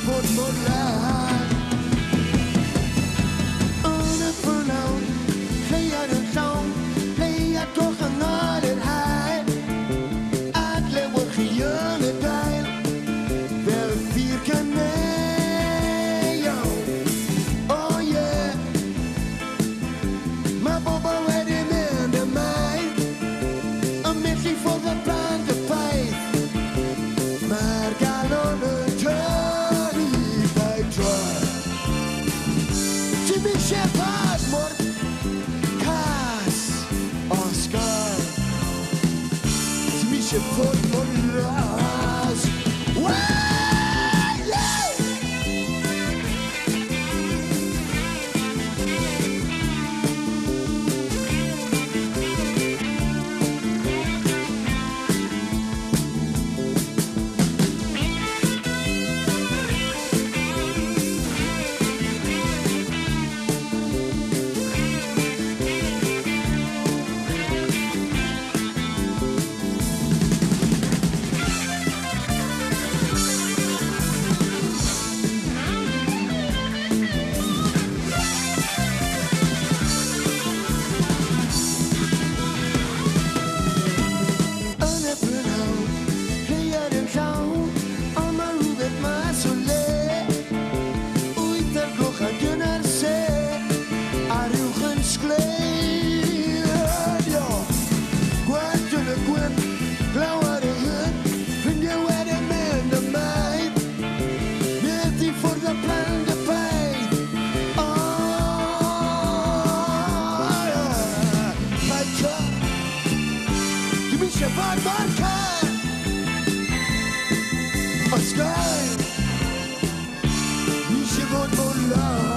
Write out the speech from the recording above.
Fod mor las. Yn y ffynnon, lleuad yn llawn, lleuad goch yng nghanol haul. Adlewyrchu yn y dail, fel ffyr caneuon. Oh yeah, mae bobl wedi mynd ymaith, yn methu ffwrdd â plant y paith. Mae'r galon yn tynnu by troi. Ti'n eisiau fod mor cas, Oscar. Ti'n eisiau fod mor las. Wow, yeah! Yn y prynhawn, lleuad yn llawn, ond mae rhywbeth mas o le. Wyth o'r gloch a dyna'r sêr, a'r uwch yn sgleirio. Gwallt yn y gwynt, glaw ar y hyn, ffrindiau wedi mynd ymaith. Methu ffwrdd â plant y paith. Oh, yeah. Paid troi. Dwi'm eisiau fod mor car. Oscar, mi eisiau fod mor las.